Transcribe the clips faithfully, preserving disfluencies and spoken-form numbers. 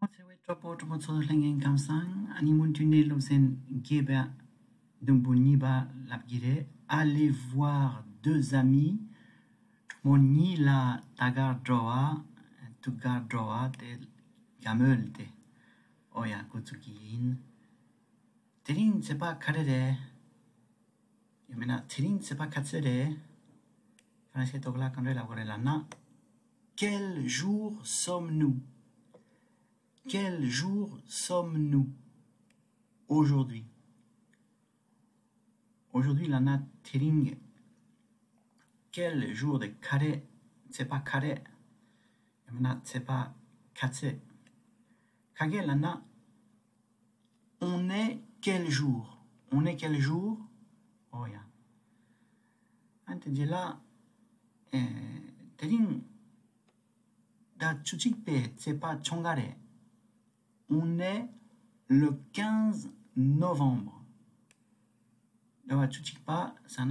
ཨོ་ཚེ་བའི་གྲོགས་པོ་གྲོགས་མོ་ཚོ་ལྷན་རྒྱས་ཁམས་བཟང་། ཨ་ནི་མུ་མཐུད་ནས་སློབ་ཚན་བརྒྱད་པ་དུམ་བུ་གཉིས་པ་ལབ་ཀྱི་རེད། Aller voir deux amis. གྲོགས་མོ་གཉིས་ལ་ད་གར་འགྲོ་བ། དུ་གར་འགྲོ་བ་དེ་ག་མོལ་ཏེ། ཨོ་ཡ་འགོ་ཚུགས་ཀྱི་ཡིན། དེ་རིང་ཚེས་པ་ག་རེ་རེད། ཡང་མིན་ན་དེ་རིང་ཚེས་པ་ག་ཚོད་རེད། ཧྥ་རན་སིའི་ཐོག་ལ་གང་འདྲ་ལབ་དགོས་རེད་ལབ་ན། Quel jour sommes-nous? Quel jour sommes-nous aujourd'hui? Aujourd'hui ལབ་ན་དེ་རིང་གི། Quel jour དེ་ག་རེ། ཚེས་པ་ག་རེ། ཡང་མིན་ན་ཚེས་པ་ག་ཚོད། ག་གེ་ལབ་ན། On est quel jour? On est quel jour? ཨོ་ཡ། ཨ་དེ་རྗེས་ལ། ཨེ། དེ་རིང་ཟླ་བཅུ་གཅིག་པའི་ཚེས་པ་བཅོ་ལྔ་རེད། On est le quinze novembre. ཟླ་བ་བཅུ་གཅིག་པ་ཟེར་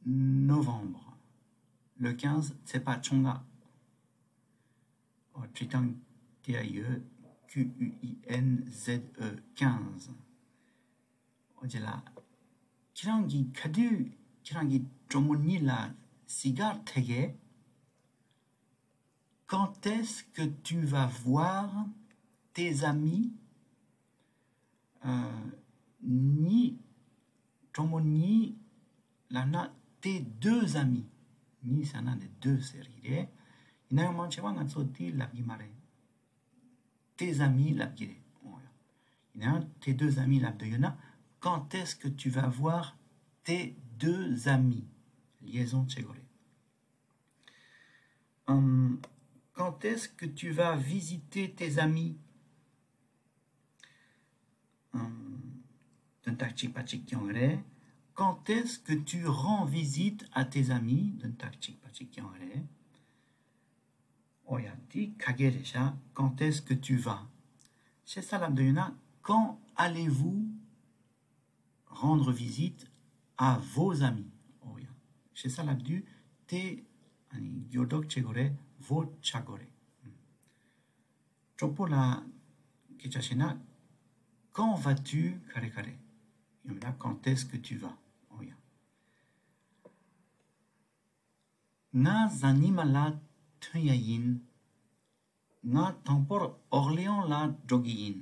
ན་novembre. Le quinze ཚེས་པ་བཅོ་ལྔ། ཨོ་བྲིས་སྟངས་དེ་ཡ་ཡོད། Q U I N Z E quinze. ཨོ་རྗེས་ལ། ཁྱེད་རང་གིས་ག་དུས་ཁྱེད་རང་གི་གྲོགས་མོ་གཉིས་ལ་གཟིགས་གར་ཐད་ཀྱི། Quand est-ce que tu vas voir tes amis? ཨ། གཉིས། གྲོགས་མོ་གཉིས་ལབ་ན་tes deux amis. གཉིས་ཟེར་ན་ནི་deux ཟེར་གྱི་རེད། ཡིན་ན་ཡང་མང་ཆེ་བ་ང་ཚོ་དེ་ལབ་ཀྱི་མ་རེད། Tes amis ལབ་ཀྱི་རེད། འོ་ཡ། ཡིན་ན་ཡང་tes deux amis ལབ་འདོད་ཡོད་ན། Quand est-ce que tu vas voir tes deux amis? Liaison བྱེད་དགོས་རེད། Hum, quand est-ce que tu vas visiter tes amis? དོན་དག་གཅིག་པ་གཅིག་རྐྱང་རེད། Quand est-ce que tu rends visite à tes amis? དོན་དག་གཅིག་པ་གཅིག་རྐྱང་རེད། ཨོ་ཡ། དེ་ག་གེ་རེད་ཤག Quand est-ce que tu vas? ཞེས་ས་ལབ་འདོད་ཡོད་ན། Quand allez-vous rendre visite à vos amis? ཨོ་ཡ། ཞེས་ས་ལབ་དུས་དེ་ཨ་ནི་སྒྱུར་ལྡོག་བྱེད་དགོས་རེད། vos བྱ་དགོས་རེད། གྲོགས་པོ་ལ་སྐད་ཆ་བཤད་ན། Quand vas-tu ག་རེ་ག་རེ། ཡང་མིན་ན། Quand est-ce que tu vas? ཨོ་ཡ། ང་གཟའ་ཉི་མ་ལ་ཐོན་ཡ་ཡིན། ང་དང་པོར་ཨོར་ལེ་ཨོང་ལ་འགྲོ་གི་ཡིན།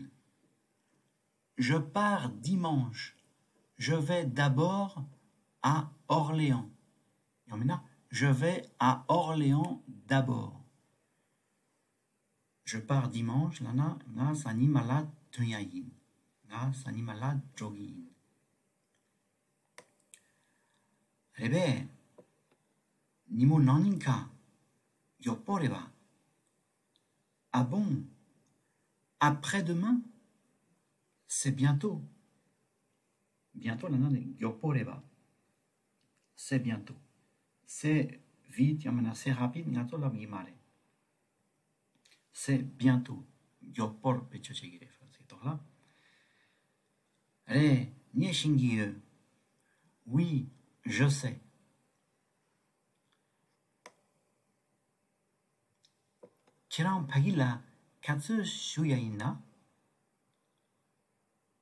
Je pars dimanche. Je vais d'abord à Orléans. ཡང་མིན་ན། Je vais à Orléans d'abord. Je pars dimanche ལབ་ན་ང་གཟའ་ཉི་མ་ལ་ཐོན་ཡ་ཡིན། ང་གཟའ་ཉི་མ་ལ་འགྲོ་གི་ཡིན། རེད་པས། ཉིན་མོ་ནང་ཉིན་ཁ། མགྱོགས་པོ་རེད་པ། Ah bon? Après-demain? C'est bientôt. Bientôt ལབ་ན་ནི་མགྱོགས་པོ་རེད་པ། C'est bientôt. C'est vite ཡང་མིན་ན་c'est rapide ང་ཚོ་ལབ་ཀྱི་མ་རེད། C'est bientôt. མགྱོགས་པོར་བེད་སྤྱོད་བྱེད་ཀྱི་རེད། ཧྥ་རན་སིའི་ཐོག་ལ། རེད། ངས་ཤེས་ཀྱི་ཡོད། Oui, je sais. ཁྱེད་རང་ཕ་གི་ལ་ག་ཚོད་བཞུགས་ཡ་ཡིན་ན།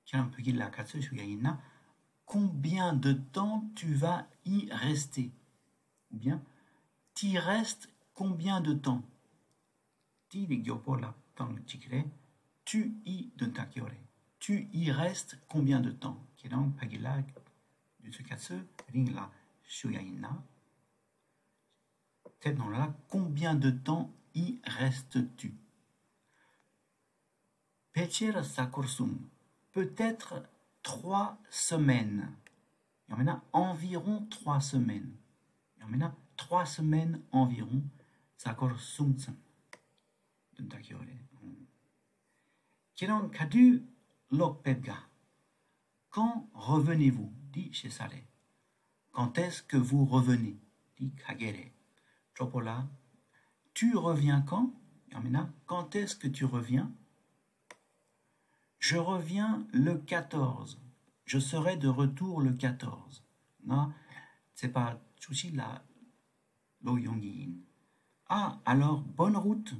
ཁྱེད་རང་ཕ་གི་ལ་ག་ཚོད་བཞུགས་ཡ་ཡིན་ན། Combien de temps tu vas y rester? Ou bien, t'y restes combien de temps? T'y དེ་མགྱོགས་པོ་ལབ་སྟངས་གཅིག་རེད། Tu y དོན་དག་ཡོད་རེད། Tu y restes combien de temps? ཁྱེད་རང་ཕ་གི་ལ་དུས་ཚོད་ག་ཚོད་རིང་ལ་བཞུགས་ཡ་ཡིན་ན། དེ་ནང་ལ་Combien de temps y restes-tu? ཕལ་ཆེར་ཟ་སྐོར་གསུམ། Peut-être trois semaines. ཡང་མིན་ན། Environ trois semaines. ཡང་མིན་ན། Trois semaines environ. ཟ་སྐོར་གསུམ་ཙམ། དོན་དག་ཡོད་རེད། ཁྱེད་རང་ག་དུས་ལོག་ཕེབས་ག Quand revenez-vous? འདི་ཞེ་ས་རེད། Quand est-ce que vous revenez? འདི་ག་གེ་རེད། གྲོགས་པོ་ལ། Tu reviens quand? ཡང་མིན་ན། Quand est-ce que tu reviens? Je reviens le quatorze. Je serai de retour le quatorze. ང་ཚེས་པ་བཅུ་གཅིག་ལ་ལོག་ཡོང་གི་ཡིན། Ah, alors, bonne route.